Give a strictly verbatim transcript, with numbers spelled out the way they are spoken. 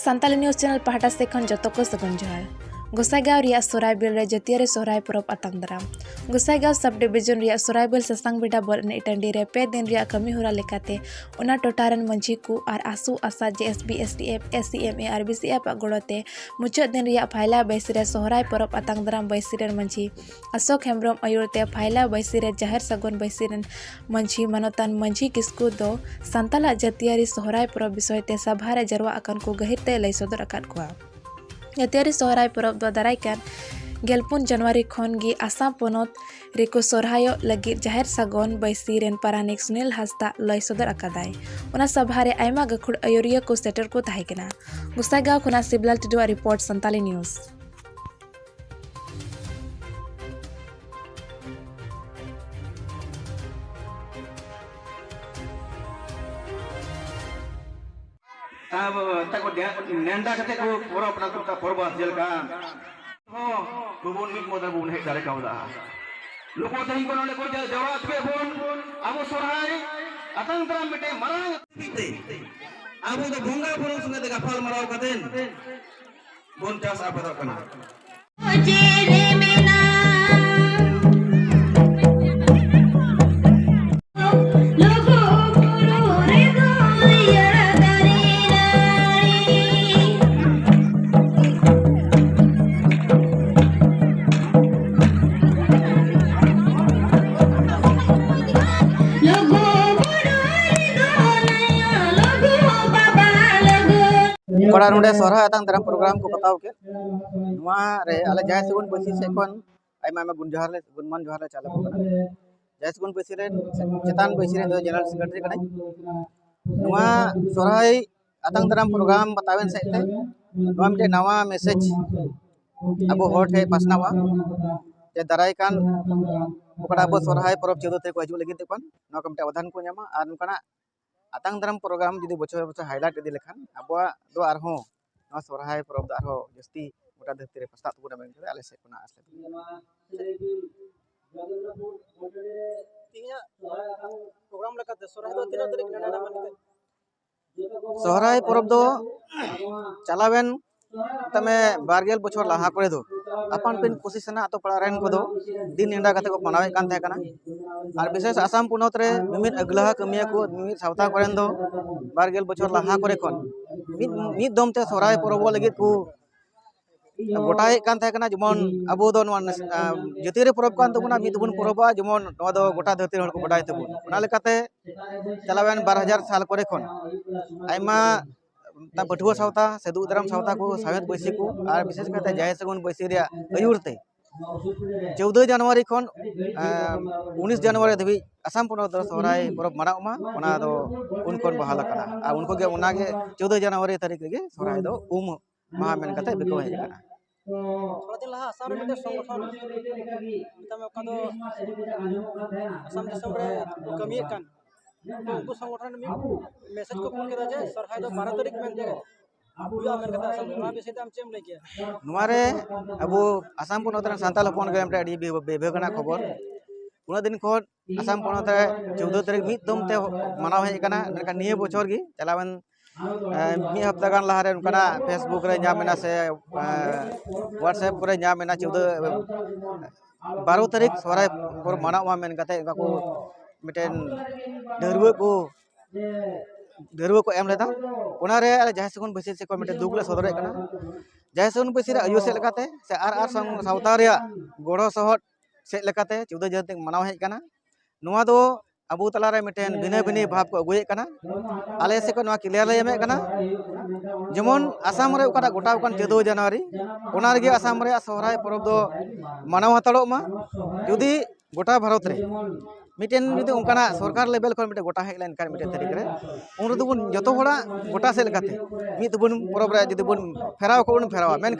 Santali news channel ᱯᱟᱦᱴᱟ ᱥᱮᱫ ᱠᱷᱚᱱ ᱡᱚᱛᱚ ᱠᱚ ᱥᱟᱹᱜᱩᱱ ᱡᱚᱦᱟᱨ᱾ ᱜᱚᱸᱥᱟᱭᱜᱟᱶ ᱨᱮᱭᱟᱜ ᱥᱚᱨᱟᱭᱵᱤᱞ ᱨᱮ ᱡᱟᱹᱛᱤᱭᱟᱹᱨᱤ ᱥᱚᱦᱨᱟᱭ ᱯᱚᱨᱚᱵᱽ ᱟᱛᱟᱝ ᱫᱟᱨᱟᱢ᱾ ᱜᱚᱸᱥᱟᱭᱜᱟᱶ ᱥᱟᱵ ᱰᱤᱵᱤᱡᱚᱱ ᱨᱮᱭᱟᱜ ᱥᱚᱨᱟᱭᱵᱤᱞ ᱥᱟᱥᱟᱝ ᱵᱮᱰᱟ ᱵᱚᱞ ᱮᱱᱮᱡ ᱴᱟᱺᱰᱤ ᱨᱮ ᱯᱮ ᱫᱤᱱ ᱨᱮᱭᱟᱜ ᱠᱟᱹᱢᱤ ᱦᱚᱨᱟ ᱞᱮᱠᱟᱛᱮ ᱚᱱᱟ ᱴᱚᱴᱷᱟ ᱨᱮᱱ ᱢᱟᱹᱡᱷᱤ ᱠᱚ ᱟᱨ ᱟᱥᱩ ᱟᱥᱟ, J S B, S D F, S C M A ᱟᱨ ᱵᱤ ᱥᱤ ᱮᱯᱷ ᱟᱜ ᱜᱚᱲᱚ ᱛᱮ ᱢᱩᱪᱟᱹᱫ ᱫᱤᱱ ᱨᱮᱭᱟᱜ ᱯᱷᱟᱭᱞᱟ ᱵᱟᱹᱭᱥᱤ ᱨᱮ ᱥᱚᱦᱨᱟᱭ ᱯᱚᱨᱚᱵᱽ ᱟᱛᱟᱝ ᱫᱟᱨᱟᱢ ᱵᱟᱹᱭᱥᱤ ᱨᱮᱱ ᱢᱟᱹᱡᱷᱤ ᱟᱥᱳᱠ ᱦᱮᱢᱵᱨᱚᱢ ᱟᱹᱭᱩᱨ ᱛᱮ ᱯᱷᱟᱭᱞᱟ ᱵᱟᱹᱭᱥᱤ ᱨᱮ ᱡᱟᱦᱮᱨ ᱥᱟᱹᱜᱩᱱ ᱵᱟᱹᱭᱥᱤ ᱨᱮᱱ ᱢᱟᱹᱡᱷᱤ ᱢᱟᱱᱚᱛᱟᱱ ᱢᱟᱹᱡᱷᱤ ᱠᱤᱥᱠᱩ ᱫᱚ ᱥᱟᱱᱛᱟᱞᱟᱜ ᱡᱟᱹᱛᱤᱭᱟᱹᱨᱤ ᱥᱚᱦᱨᱟᱭ ᱯᱚᱨᱚᱵᱽ ᱵᱤᱥᱚᱭ ᱛᱮ ᱥᱟᱵᱷᱟ ᱨᱮ ᱡᱟᱨᱣᱟ ᱟᱠᱟᱱ ᱠᱚ ᱜᱟᱹᱦᱤᱨ ᱛᱮ ᱞᱟᱹᱭ ᱥᱚᱫᱚᱨ ᱟᱠᱟᱫ ᱠᱚᱣᱟ᱾ ᱡᱟᱹᱛᱤᱭᱟᱹᱨᱤ ᱥᱚᱦᱨᱟᱭ ᱯᱚᱨᱚᱵᱽ ᱫᱚ ᱫᱟᱨᱟᱭ ᱠᱟᱱ ᱜᱮᱞᱯᱩᱱ ᱡᱟᱱᱩᱣᱟᱨᱤ ᱠᱷᱚᱱ ᱜᱮ ᱟᱥᱟᱢ ᱯᱚᱱᱚᱛ ᱨᱮᱠᱚ ᱥᱚᱨᱦᱟᱭᱚᱜ ᱞᱟᱹᱜᱤᱫ ᱡᱟᱦᱮᱨ ᱥᱟᱹᱜᱩᱱ ᱵᱟᱹᱭᱥᱤ ᱨᱮᱱ ᱯᱟᱨᱟᱱᱤᱠ ᱥᱩᱱᱤᱞ ᱦᱟᱸᱥᱫᱟ ᱞᱟᱹᱭ ᱥᱚᱫᱚᱨ ᱟᱠᱟᱫᱟᱭ᱾ ᱚᱱᱟ ᱥᱟᱵᱷᱟ ᱨᱮ ᱟᱭᱢᱟ ᱜᱟᱹᱠᱷᱩᱲ ᱟᱹᱭᱩᱨᱤᱭᱟᱹ ᱠᱚ ᱥᱮᱴᱮᱨ ᱠᱚ ᱛᱟᱦᱮᱸ ᱠᱟᱱᱟ᱾ ᱜᱚᱸᱥᱟᱭᱜᱟᱶ ᱠᱷᱚᱱᱟᱜ ᱥᱤᱵᱞᱟᱞ ᱴᱩᱰᱩᱣᱟᱜ ᱨᱤᱯᱳᱨᱴ, ᱥᱟᱱᱛᱟᱞᱤ ᱱᱤᱭᱩᱡᱽ᱾ ᱟᱵᱚ ᱛᱟᱠᱚ ᱱᱮ-, ᱱᱮᱰᱟ ᱠᱟᱛᱮ ᱠᱚ ᱯᱚᱨᱚᱵᱽ ᱠᱟᱱᱟ ᱠᱚ, ᱯᱚᱨᱚᱵᱽ ᱡᱮᱞᱮᱠᱟ ᱦᱚᱸ ᱵᱟᱵᱚᱱ ᱢᱤᱫ ᱢᱚᱛ ᱨᱮᱵᱚᱱ ᱦᱮᱡ ᱫᱟᱲᱮ ᱠᱟᱣᱫᱟ᱾ ᱱᱩᱠᱩ ᱛᱮᱦᱮᱧ ᱠᱚ ᱱᱚᱰᱮ ᱠᱚ ᱡᱟ-, ᱡᱟᱣᱨᱟ ᱦᱚᱪᱚ ᱠᱮᱫ ᱵᱚᱱ, ᱟᱵᱚ ᱥᱚᱨᱦᱟᱭ ᱟᱛᱟᱝ ᱫᱟᱨᱟᱢ ᱢᱤᱫᱴᱮᱱ ᱢᱟᱨᱟᱝ ᱟᱵᱚ ᱫᱚ ᱵᱚᱸᱜᱟ ᱵᱩᱨᱩ ᱥᱚᱸᱜᱮ ᱛᱮ ᱜᱟᱯᱟᱞ ᱢᱟᱨᱟᱣ ᱠᱟᱛᱮ ᱵᱚᱱ ᱪᱟᱥ ᱟᱵᱟᱫᱚᱜ ᱠᱟᱱᱟ᱾ ᱪᱮᱫ ᱮ ᱢᱮᱱᱟ? ᱞᱩᱜᱩ ᱵᱩᱨᱩ ᱨᱮᱫᱚ ᱤᱭᱟᱹ ᱫᱟᱨᱮ ᱱᱟᱹᱲᱤ᱾ ᱞᱩᱜᱩ ᱵᱩᱨᱩ ᱨᱮᱫᱚ ᱱᱟᱭᱟ ᱞᱩᱜᱩ ᱵᱟᱵᱟ ᱞᱩᱜᱩ᱾ ᱚᱠᱟᱴᱟᱜ ᱱᱚᱰᱮ ᱥᱚᱨᱦᱟᱭ ᱟᱛᱟᱝ ᱫᱟᱨᱟᱢ ᱯᱨᱳᱜᱨᱟᱢ ᱠᱚ ᱵᱟᱛᱟᱣ ᱠᱮᱫ, ᱱᱚᱣᱟ ᱨᱮ ᱟᱞᱮ ᱡᱟᱦᱮᱨ ᱥᱟᱹᱜᱩᱱ ᱵᱟᱹᱭᱥᱤ ᱥᱮᱫ ᱠᱷᱚᱱ ᱟᱭᱢᱟ ᱟᱭᱢᱟ ᱜᱩᱱ ᱡᱚᱦᱟᱨ ᱞᱮ, ᱜᱩᱱᱢᱟᱱ ᱡᱚᱦᱟᱨ ᱞᱮ ᱪᱟᱞ ᱟᱠᱚ ᱠᱟᱱᱟ᱾ ᱡᱟᱦᱮᱨ ᱥᱟᱹᱜᱩᱱ ᱵᱟᱹᱭᱥᱤ ᱨᱮᱱ ᱪᱮᱛᱟᱱ ᱵᱟᱹᱭᱥᱤ ᱨᱮᱱ ᱫᱚ ᱡᱮᱱᱟᱨᱮᱞ ᱥᱮᱠᱨᱮᱴᱟᱨᱤ ᱠᱟᱹᱱᱟᱹᱧ᱾ ᱱᱚᱣᱟ ᱥᱚᱨᱦᱟᱭ ᱟᱛᱟᱝ ᱫᱟᱨᱟᱢ ᱯᱨᱳᱜᱨᱟᱢ ᱵᱟᱛᱟᱣᱮᱱ ᱥᱮᱫ ᱛᱮ ᱱᱚᱣᱟ ᱢᱤᱫᱴᱮᱱ ᱱᱟᱣᱟ ᱢᱮᱥᱮᱡᱽ ᱟᱵᱚ ᱦᱚᱲ ᱴᱷᱮᱱ ᱯᱟᱥᱱᱟᱣᱟ, ᱡᱮ ᱫᱟᱨᱟᱭ ᱠᱟᱱ ᱚᱠᱟᱴᱟᱜ ᱟᱵᱚ ᱥᱚᱨᱦᱟᱭ ᱯᱚᱨᱚᱵᱽ ᱪᱟᱹᱛ ᱛᱮᱠᱚ ᱦᱤᱡᱩᱜ ᱞᱟᱹᱜᱤᱫ ᱛᱮ ᱠᱷᱚᱱ ᱱᱚᱣᱟ ᱠᱚ ᱢᱤᱫᱴᱮᱱ ᱟᱵᱫᱷᱟᱱ ᱠᱚ ᱧᱟᱢᱟ᱾ ᱟᱨ ᱱᱚᱝᱠᱟᱱᱟᱜ ᱟᱛᱟᱝ ᱫᱟᱨᱟᱢ ᱯᱨᱳᱜᱨᱟᱢ ᱡᱩᱫᱤ ᱵᱚᱪᱷᱚᱨ ᱵᱚᱪᱷᱚᱨ ᱦᱟᱭᱞᱟᱭᱤᱴ ᱤᱫᱤ ᱞᱮᱠᱷᱟᱱ ᱟᱵᱚᱣᱟᱜ ᱫᱚ ᱟᱨᱦᱚᱸ ᱱᱚᱣᱟ ᱥᱚᱨᱦᱟᱭ ᱯᱚᱨᱚᱵᱽ ᱫᱚ ᱟᱨᱦᱚᱸ ᱡᱟᱹᱥᱛᱤ ᱜᱚᱴᱟ ᱫᱷᱟᱹᱨᱛᱤ ᱨᱮ ᱯᱟᱥᱱᱟᱜ ᱛᱟᱵᱚᱱᱟ ᱢᱮᱱᱛᱮ ᱟᱞᱮ ᱥᱮᱫ ᱠᱷᱚᱱᱟᱜ ᱟᱥ ᱞᱮ ᱫᱚᱦᱚᱭᱟ᱾ ᱛᱮᱦᱮᱧᱟᱜ ᱯᱨᱳᱜᱨᱟᱢ ᱞᱮᱠᱟᱛᱮ ᱥᱚᱨᱦᱟᱭ ᱫᱚ ᱛᱤᱱᱟᱹᱜ ᱛᱟᱹᱨᱤᱠᱷ ᱱᱮᱰᱟ ᱢᱟᱹᱱᱤᱛ? ᱥᱚᱦᱨᱟᱭ ᱯᱚᱨᱚᱵᱽ ᱫᱚ ᱪᱟᱞᱟᱣᱮᱱ ᱛᱟᱢᱮ ᱵᱟᱨ ᱜᱮᱞ ᱵᱚᱪᱷᱚᱨ ᱞᱟᱦᱟ ᱠᱚᱨᱮ ᱫᱚ ᱟᱯᱟᱱ ᱟᱹᱯᱤᱱ ᱠᱩᱥᱤ ᱥᱟᱱᱟ ᱟᱛᱳ ᱯᱟᱲᱟ ᱨᱮᱱ ᱠᱚᱫᱚ ᱫᱤᱱ ᱱᱮᱰᱟ ᱠᱟᱛᱮ ᱠᱚ ᱢᱟᱱᱟᱣᱮᱫ ᱠᱟᱱ ᱛᱟᱦᱮᱸ ᱠᱟᱱᱟ᱾ ᱟᱨ ᱵᱤᱥᱮᱥ ᱟᱥᱟᱢ ᱯᱚᱱᱚᱛ ᱨᱮ ᱢᱤᱢᱤᱫ ᱟᱹᱜᱞᱟᱦᱟ ᱠᱟᱹᱢᱤᱭᱟᱹ ᱠᱚ, ᱢᱤᱢᱤᱫ ᱥᱟᱶᱛᱟ ᱠᱚᱨᱮᱱ ᱫᱚ ᱵᱟᱨ ᱜᱮᱞ ᱵᱚᱪᱷᱚᱨ ᱞᱟᱦᱟ ᱠᱚᱨᱮ ᱠᱷᱚᱱ ᱢᱤᱫ, ᱢᱤᱫ ᱫᱚᱢ ᱛᱮ ᱥᱚᱦᱨᱟᱭ ᱯᱚᱨᱚᱵᱚᱜ ᱞᱟᱹᱜᱤᱫ ᱠᱚ ᱜᱚᱴᱟᱭᱮᱫ ᱠᱟᱱ ᱛᱟᱦᱮᱸ ᱠᱟᱱᱟ᱾ ᱡᱮᱢᱚᱱ ᱟᱵᱚ ᱫᱚ ᱱᱚᱣᱟ ᱱᱟᱥ-, ᱟ, ᱡᱟᱹᱛᱤᱭᱟᱹᱨᱤ ᱯᱚᱨᱚᱵᱽ ᱠᱟᱱ ᱛᱟᱵᱚᱱᱟ, ᱢᱤᱫ ᱫᱚᱵᱚᱱ ᱯᱚᱨᱚᱵᱚᱜᱼᱟ, ᱡᱮᱢᱚᱱ ᱱᱚᱣᱟ ᱫᱚ ᱜᱚᱴᱟ ᱫᱷᱟᱹᱨᱛᱤ ᱨᱮᱱ ᱦᱚᱲ ᱠᱚ ᱵᱟᱰᱟᱭ ᱛᱟᱵᱚᱱ᱾ ᱚᱱᱟ ᱞᱮᱠᱟᱛᱮ ᱪᱟᱞᱟᱣᱮᱱ ᱵᱟᱨ ᱦᱟᱡᱟᱨ ᱥᱟᱞ ᱠᱚᱨᱮ ᱠᱷᱚᱱ ᱟᱭᱢᱟ ᱯᱟᱹᱴᱷᱩᱣᱟᱹ ᱥᱟᱶᱛᱟ, ᱥᱟᱹᱫᱷᱩ ᱩᱫᱟᱹᱨᱟᱢ ᱥᱟᱶᱛᱟ ᱠᱚ, ᱥᱟᱶᱦᱮᱫ ᱵᱟᱹᱭᱥᱤ ᱠᱚ ᱟᱨ ᱵᱤᱥᱮᱥ ᱠᱟᱭᱛᱮ ᱡᱟᱦᱮᱨ ᱥᱟᱹᱜᱩᱱ ᱵᱟᱹᱭᱥᱤ ᱨᱮᱭᱟᱜ ᱟᱹᱭᱩᱨ ᱛᱮ ᱪᱳᱫᱽᱫᱳ ᱡᱟᱱᱩᱣᱟᱨᱤ ᱠᱷᱚᱱ, ᱮᱸ, ᱩᱱᱤᱥ ᱡᱟᱱᱩᱣᱟᱨᱤ ᱫᱷᱟᱹᱵᱤᱡ ᱟᱥᱟᱢ ᱯᱚᱱᱚᱛ ᱫᱚ ᱥᱚᱦᱨᱟᱭ ᱯᱚᱨᱚᱵᱽ ᱢᱟᱱᱟᱣᱚᱜ ᱢᱟ, ᱚᱱᱟ ᱫᱚ ᱩᱱ ᱠᱷᱚᱱ ᱵᱟᱦᱟᱞ ᱟᱠᱟᱱᱟ᱾ ᱟᱨ ᱩᱱᱠᱩ ᱜᱮ ᱚᱱᱟᱜᱮ ᱪᱳᱫᱽᱫᱳ ᱡᱟᱱᱩᱣᱟᱨᱤ ᱛᱟᱹᱨᱤᱠᱷ ᱨᱮᱜᱮ ᱥᱚᱦᱨᱟᱭ ᱫᱚ ᱩᱢ ᱢᱟᱦᱟ ᱢᱮᱱ ᱠᱟᱛᱮ ᱵᱤᱠᱟᱹᱣ ᱦᱮᱡ ᱟᱠᱟᱱᱟ᱾ ᱛᱷᱚᱲᱟ ᱫᱤᱱ ᱞᱟᱦᱟ ᱟᱥᱟᱢ ᱨᱮ ᱢᱤᱫᱴᱮᱱ ᱥᱚᱝᱜᱚᱴᱷᱚᱱ, ᱢᱮᱛᱟᱜ ᱢᱮ, ᱚᱠᱟ ᱫᱚ ᱟᱥᱟᱢ ᱫᱤᱥᱚᱢ ᱨᱮ ᱠᱚ ᱠᱟᱹᱢᱤᱭᱮᱫ ᱠᱟᱱ, ᱩᱱᱠᱩ ᱥᱚᱝᱜᱚᱴᱷᱚᱱ ᱨᱮ ᱢᱤᱫ ᱢᱮᱥᱮᱡᱽ ᱠᱚ ᱠᱩᱞ ᱠᱮᱫᱟ ᱡᱮ ᱥᱚᱨᱦᱟᱭ ᱫᱚ ᱵᱟᱨᱚ ᱛᱟᱹᱨᱤᱠᱷ ᱢᱮᱱᱛᱮ ᱦᱩᱭᱩᱜᱼᱟ ᱢᱮᱱ ᱠᱟᱛᱮ ᱟᱥᱟᱢ, ᱚᱱᱟ ᱵᱤᱥᱚᱭ ᱛᱮ ᱟᱢ ᱪᱮᱫ ᱮᱢ ᱞᱟᱹᱭ ᱠᱮᱭᱟ? ᱱᱚᱣᱟ ᱨᱮ ᱟᱵᱚ ᱟᱥᱟᱢ ᱯᱚᱱᱚᱛ ᱨᱮᱱ ᱥᱟᱱᱛᱟᱲ ᱦᱚᱯᱚᱱ ᱜᱮ ᱢᱤᱫᱴᱮᱱ ᱟᱹᱰᱤ ᱵᱤ-, ᱵᱤᱵᱷᱟᱹᱜᱽ ᱟᱱᱟᱜ ᱠᱷᱚᱵᱚᱨ᱾ ᱩᱱᱟᱹᱜ ᱫᱤᱱ ᱠᱷᱚᱱ ᱟᱥᱟᱢ ᱯᱚᱱᱚᱛ ᱨᱮ ᱪᱳᱫᱽᱫᱳ ᱛᱟᱹᱨᱤᱠᱷ ᱢᱤᱫ ᱫᱚᱢ ᱛᱮ ᱢᱟᱱᱟᱣ ᱦᱮᱡ ᱟᱠᱟᱱᱟ, ᱢᱮᱱᱠᱷᱟᱱ ᱱᱤᱭᱟᱹ ᱵᱚᱪᱷᱚᱨ ᱜᱮ ᱪᱟᱞᱟᱣᱮᱱ, ᱮ, ᱢᱤᱫ ᱦᱟᱯᱛᱟ ᱜᱟᱱ ᱞᱟᱦᱟᱨᱮ ᱚᱱᱠᱟᱱᱟᱜ Facebook ᱨᱮ ᱧᱟᱢ ᱮᱱᱟ ᱥᱮ, ᱮ, WhatsApp ᱠᱚᱨᱮ ᱧᱟᱢ ᱮᱱᱟ, ᱪᱳᱫᱽᱫᱳ, ᱵᱟᱨᱚ ᱛᱟᱹᱨᱤᱠᱷ ᱥᱚᱦᱨᱟᱭ ᱯᱚᱨᱚᱵᱽ ᱢᱟᱱᱟᱣᱚᱜ ᱢᱟ ᱢᱮᱱ ᱠᱟᱛᱮ ᱚᱱᱠᱟ ᱠᱚ ᱢᱤᱫᱴᱮᱱ ᱰᱟᱹᱨᱣᱟᱹ ᱠᱚ, ᱰᱟᱹᱨᱣᱟᱹ ᱠᱚ ᱮᱢ ᱞᱮᱫᱟ᱾ ᱚᱱᱟᱨᱮ ᱟᱞᱮ ᱡᱟᱦᱮᱨ ᱥᱟᱹᱜᱩᱱ ᱵᱟᱹᱭᱥᱤ ᱥᱮᱫ ᱠᱷᱚᱱ ᱢᱤᱫᱴᱮᱱ ᱫᱩᱠ ᱞᱮ ᱥᱚᱫᱚᱨᱮᱫ ᱠᱟᱱᱟ᱾ ᱡᱟᱦᱮᱨ ᱥᱟᱹᱜᱩᱱ ᱵᱟᱹᱭᱥᱤ ᱨᱮ ᱟᱹᱭᱩᱨ ᱥᱮᱫ ᱞᱮᱠᱟᱛᱮ ᱥᱮ ᱟᱨ, ᱟᱨ ᱥᱟᱶ-, ᱥᱟᱶᱛᱟ ᱨᱮᱭᱟᱜ ᱜᱚᱲᱚ ᱥᱚᱦᱚᱫ ᱥᱮᱫ ᱞᱮᱠᱟᱛᱮ ᱪᱳᱫᱽᱫᱳ ᱡᱟᱹᱛᱤ ᱢᱟᱱᱟᱣ ᱦᱮᱡ ᱟᱠᱟᱱᱟ᱾ ᱱᱚᱣᱟ ᱫᱚ ᱟᱵᱚ ᱛᱟᱞᱟᱨᱮ ᱢᱤᱫᱴᱮᱱ ᱵᱷᱤᱱᱟᱹ ᱵᱷᱤᱱᱟᱹ ᱵᱷᱟᱵᱽ ᱠᱚ ᱟᱹᱜᱩᱭᱮᱫ ᱠᱟᱱᱟ᱾ ᱟᱞᱮ ᱥᱮᱫ ᱠᱷᱚᱱ ᱱᱚᱣᱟ clear ᱞᱮ ᱮᱢᱮᱫ ᱠᱟᱱᱟ, ᱡᱮᱢᱚᱱ ᱟᱥᱟᱢ ᱨᱮ ᱚᱠᱟᱴᱟᱜ ᱜᱚᱴᱟᱣ ᱟᱠᱟᱱ ᱪᱳᱫᱽᱫᱳ ᱡᱟᱱᱩᱣᱟᱨᱤ, ᱚᱱᱟ ᱨᱮᱜᱮ ᱟᱥᱟᱢ ᱨᱮᱭᱟᱜ ᱥᱚᱦᱨᱟᱭ ᱯᱚᱨᱚᱵᱽ ᱫᱚ ᱢᱟᱱᱟᱣ ᱦᱟᱛᱟᱲᱚᱜ ᱢᱟ᱾ ᱡᱩᱫᱤ ᱜᱚᱴᱟ ᱵᱷᱟᱨᱚᱛ ᱨᱮ ᱢᱤᱫᱴᱮᱱ ᱡᱩᱫᱤ ᱚᱱᱠᱟᱱᱟᱜ ᱥᱚᱨᱠᱟᱨ level ᱠᱷᱚᱱ ᱢᱤᱫᱴᱮᱱ ᱜᱚᱴᱟ ᱦᱮᱡ ᱞᱮᱱᱠᱷᱟᱱ ᱢᱤᱫᱴᱮᱱ ᱛᱟᱹᱨᱤᱠᱷ ᱨᱮ, ᱩᱱ ᱨᱮᱫᱚ ᱵᱚᱱ ᱡᱚᱛᱚ ᱦᱚᱲᱟᱜ ᱜᱚᱴᱟ ᱥᱮᱫ ᱞᱮᱠᱟᱛᱮ ᱢᱤᱫ ᱛᱮᱵᱚᱱ ᱯᱚᱨᱚᱵᱽ ᱨᱮ ᱡᱩᱫᱤ ᱵᱚᱱ ᱯᱷᱮᱨᱟᱣ ᱠᱚᱜ ᱵᱚᱱ ᱯᱷᱮᱨᱟᱣᱟ, ᱢᱮᱱᱠᱷᱟᱱ